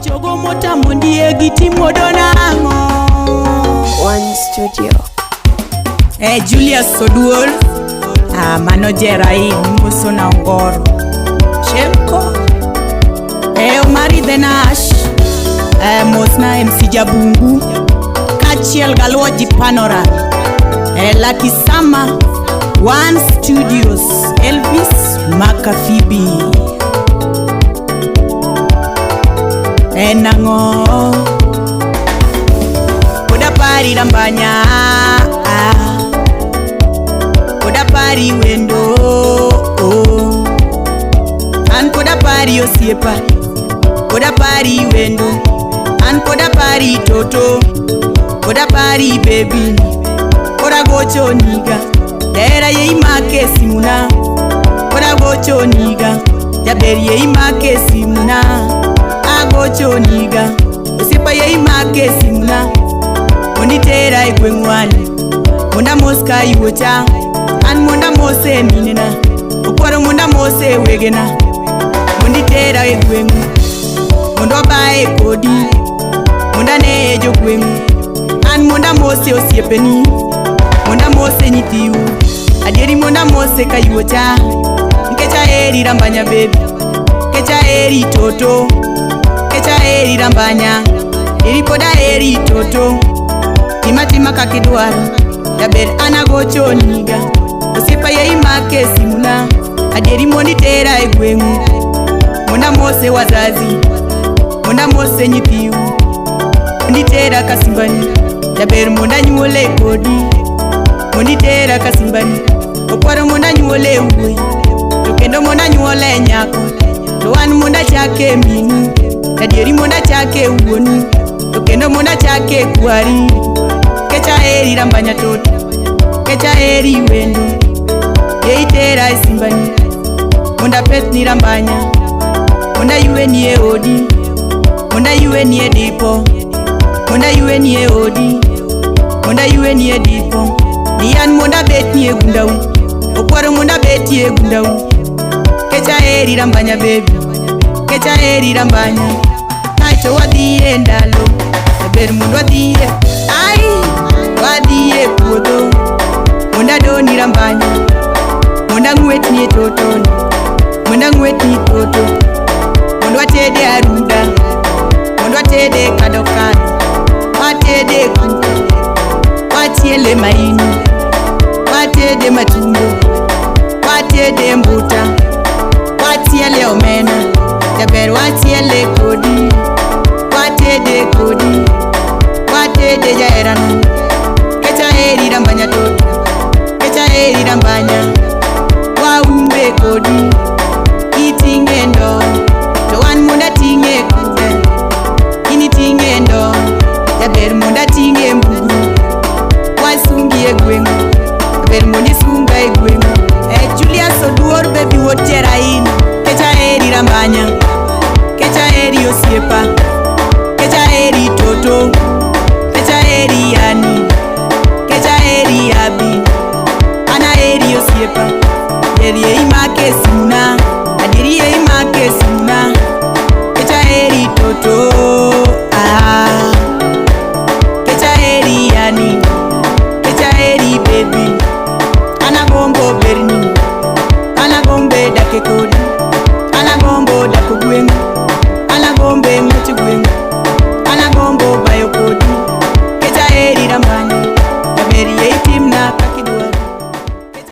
Chogo motamo ndiegi timodo nang'o? One Studio. Eh, Julius Oduor. Ah, mano Jerai Muso na Ongoro. Shemko. Eh, Omari The Nash. Eh, mosna MC Jabungu. Kaachiel galuoji Panora. Eh, Lucky Sama. One Studios. Elvis Makafibi. En nang'o? Pod apari rambanya. Pod apari wendo. An pod apari osiepa. Pod apari wendo. An pod apari toto. Pod apari baby. Pod agocho niga. Jahera ye imake simuna. Pod agocho niga. Jaber ye imake simuna. Agocho niga. Osiepa ye imake simuna. Mondo itera e gweng'wani. Mondo amos ka yuocha. An mondo amose minena. Okwaro mondo amose wegena. Mondo itera e gweng'u. Mondo wabaye kodi. Mondo aneye jogweng'u. An mondo amose osiepeni. Mondo amose nyithiu. Adieri mondo amose kayuocha. Nikech aheri rambanya baby. Nikech aheri toto. Nikech aheri rambanya. Adieri pod aheri toto. Tima tima kaka idwaro. Jaber an agocho niga. Osiepa ye imake simuna. Adieri mondo itera e gweng'u. Mondo amose wazazi. Mondo amose nyithiu. Mondo itera kasimbani. Jaber mondo anyuole kodi. Mondo itera kasimbani. Okwaro mondo anyuole wuoyi. To kendo mondo anyuole nyako. To an mondo achake minu. Adieri mondo achake wuonu. To kendo mondo achake kwari. Kech aheri rambanya toto. Kech aheri wendo. Ye itera e simbani. Mondo apethni rambanya. Mondo ayweni e odi. Mondo ayweni e dipo. Mondo ayweni e odi. Mondo ayweni e dipo. Ni an mondo abetni e gundau. Okwaro mondo abeti e gundau. Kech aheri rambanya baby. Kech aheri rambanya. Kaeto wadhi e ndalo. Ber mondo wadhi e. Ai! Wadhi e puodho. Mondo adoni rambanya. Mondo ang'wetni e totoni. Mondo ang'wetni toto. Mondo watede aruda. Mondo watede kado kado. Watede kuku. Wachiele maini. Watede matumbo. Watede mbuta. Wachiele omena. Jaber wachiele kodi. Watede kodi. Watede jaherana. Kech aheri rambanya toto. Kech aheri rambanya. Waumbe kodi. Iting'e ndo. To an mondo ating'e kube. In iting'e ndo. Jaber mondo ating'e mbugru. Wasungi e gweng'u. Jaber mondo isunga e gweng'u. Eh, Julius Oduor baby wuod Jerain. Kech aheri rambanya. Kech aheri osiepa. Kech aheri toto. Kech aheri yani. Kech aheri abi. An aheri osiepa. Ber yie imake simuna. Adieri yie imake simuna. Kech aheri toto.